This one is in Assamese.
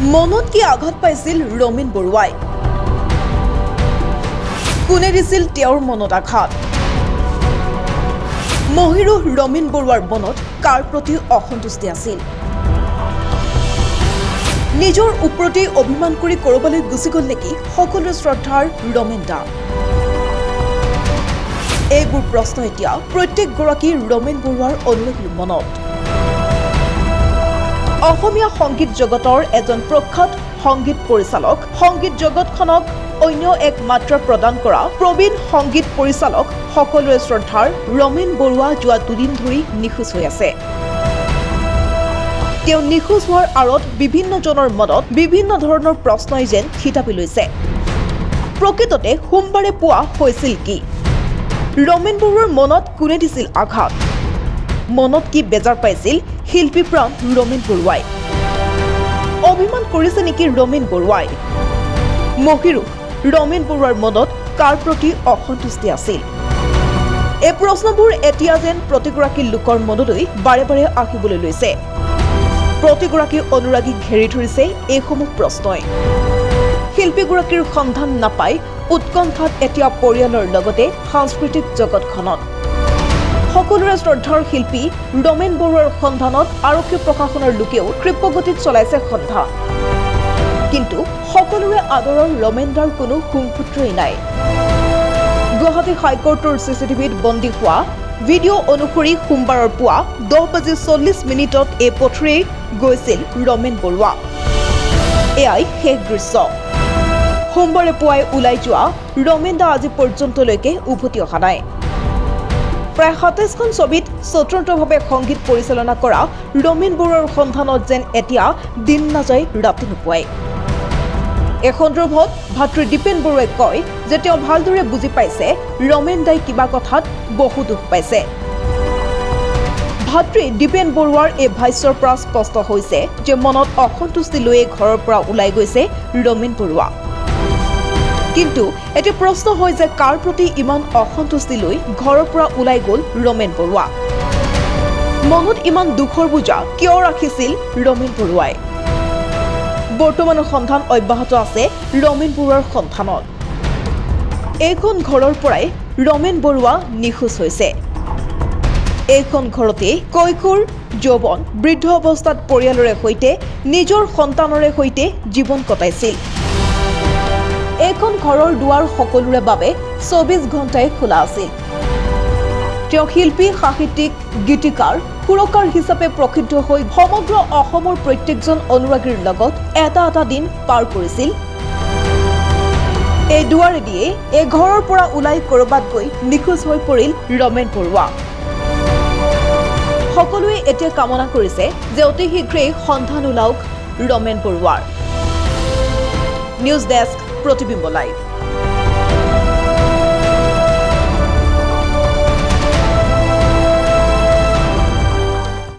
মনত কি আঘাত পাইছিল ৰমেন বৰুৱাই? কোনে দিছিল তেওঁৰ মনত আঘাত? মহিৰুহ ৰমেন বৰুৱাৰ মনত কাৰ প্ৰতি অসন্তুষ্টি আছিল? নিজৰ ওপৰতেই অভিমান কৰি কৰবালৈ গুচি গ'ল নেকি সকলোৰে শ্ৰদ্ধাৰ ৰমেন দা? এইবোৰ প্ৰশ্ন এতিয়া প্ৰত্যেকগৰাকী ৰমেন বৰুৱাৰ অনুৰাগীৰ মনত। অসমীয়া সংগীত জগতৰ এজন প্ৰখ্যাত সংগীত পৰিচালক, সংগীত জগতখনক অন্য এক মাত্ৰা প্ৰদান কৰা প্ৰবীণ সংগীত পৰিচালক সকলোৰে শ্ৰদ্ধাৰ ৰমেন বৰুৱা যোৱা দুদিন ধৰি নিখোজ হৈ আছে। তেওঁ নিখোজ হোৱাৰ আঁৰত বিভিন্নজনৰ মনত বিভিন্ন ধৰণৰ প্ৰশ্নই যেন থিতাপি লৈছে। প্ৰকৃততে সোমবাৰে পুৱা হৈছিল কি? ৰমেন বৰুৱাৰ মনত কোনে দিছিল আঘাত? মনত কি বেজাৰ পাইছিল শিল্পী প্ৰাণ ৰমেন বৰুৱাই? অভিমান কৰিছে নেকি ৰমেন বৰুৱাই? মহিৰুহ ৰমেন বৰুৱাৰ মনত কাৰ প্ৰতি অসন্তুষ্টি আছিল? এই প্ৰশ্নবোৰ এতিয়া যেন প্ৰতিগৰাকী লোকৰ মনলৈ বাৰে বাৰে আহিবলৈ লৈছে। প্ৰতিগৰাকী অনুৰাগীক ঘেৰি ধৰিছে এইসমূহ প্ৰশ্নই। শিল্পীগৰাকীৰ সন্ধান নাপাই উৎকণ্ঠাত এতিয়া পৰিয়ালৰ লগতে সাংস্কৃতিক জগতখনত। সকলোৰে শ্ৰদ্ধাৰ শিল্পী ৰমেন বৰুৱাৰ সন্ধানত আৰক্ষী প্ৰশাসনৰ লোকেও ক্ষিপ্ৰগতিত চলাইছে সন্ধান। কিন্তু সকলোৰে আদৰৰ ৰমেন দাৰ কোনো শুংসূত্ৰই নাই। গুৱাহাটী হাইকোৰ্টৰ চিচিটিভিত বন্দী হোৱা ভিডিঅ' অনুসৰি সোমবাৰৰ পুৱা 10:40 এই পথৰেই গৈছিল ৰমেন বৰুৱা। এয়াই শেষ দৃশ্য। সোমবাৰে পুৱাই ওলাই যোৱা ৰমেন দা আজি পৰ্যন্তলৈকে উভতি অহা নাই। প্ৰায় 27খন ছবিত স্বতন্ত্ৰভাৱে সংগীত পৰিচালনা কৰা ৰমেন বৰুৱাৰ সন্ধানত যেন এতিয়া দিন নাযায় ৰাতি নুপুৱায়। এই সন্দৰ্ভত ভাতৃ দীপেন বৰুৱাই কয় যে তেওঁ ভালদৰে বুজি পাইছে ৰমেন দাই কিবা কথাত বহু দুখ পাইছে। ভাতৃ দীপেন বৰুৱাৰ এই ভাষ্যৰ পৰা স্পষ্ট হৈছে যে মনত অসন্তুষ্টি লৈয়ে ঘৰৰ পৰা ওলাই গৈছে ৰমেন বৰুৱা। কিন্তু এতিয়া প্ৰশ্ন হয় যে কাৰ প্ৰতি ইমান অসন্তুষ্টি লৈ ঘৰৰ পৰা ওলাই গ'ল ৰমেন বৰুৱা? মনত ইমান দুখৰ বোজা কিয় ৰাখিছিল ৰমেন বৰুৱাই? বৰ্তমানৰ সন্ধান অব্যাহত আছে ৰমেন বৰুৱাৰ সন্ধানত। এইখন ঘৰৰ পৰাই ৰমেন বৰুৱা নিখোজ হৈছে। এইখন ঘৰতেই কৈশোৰ, যৌৱন, বৃদ্ধ অৱস্থাত পৰিয়ালৰে সৈতে, নিজৰ সন্তানৰে সৈতে জীৱন কটাইছিল। এইখন ঘৰৰ দুৱাৰ সকলোৰে বাবে 24 ঘণ্টাই খোলা আছিল। তেওঁ শিল্পী, সাহিত্যিক, গীতিকাৰ, সুৰকাৰ হিচাপে প্ৰসিদ্ধ হৈ সমগ্ৰ অসমৰ প্ৰত্যেকজন অনুৰাগীৰ লগত এটা এটা দিন পাৰ কৰিছিল। এই দুৱাৰেদিয়ে এই ঘৰৰ পৰা ওলাই কৰবাত গৈ নিখোজ হৈ পৰিল ৰমেন বৰুৱা। সকলোৱে এতিয়া কামনা কৰিছে যে অতি শীঘ্ৰেই সন্ধান ওলাওক ৰমেন বৰুৱাৰ। News desk, Pratibimba live.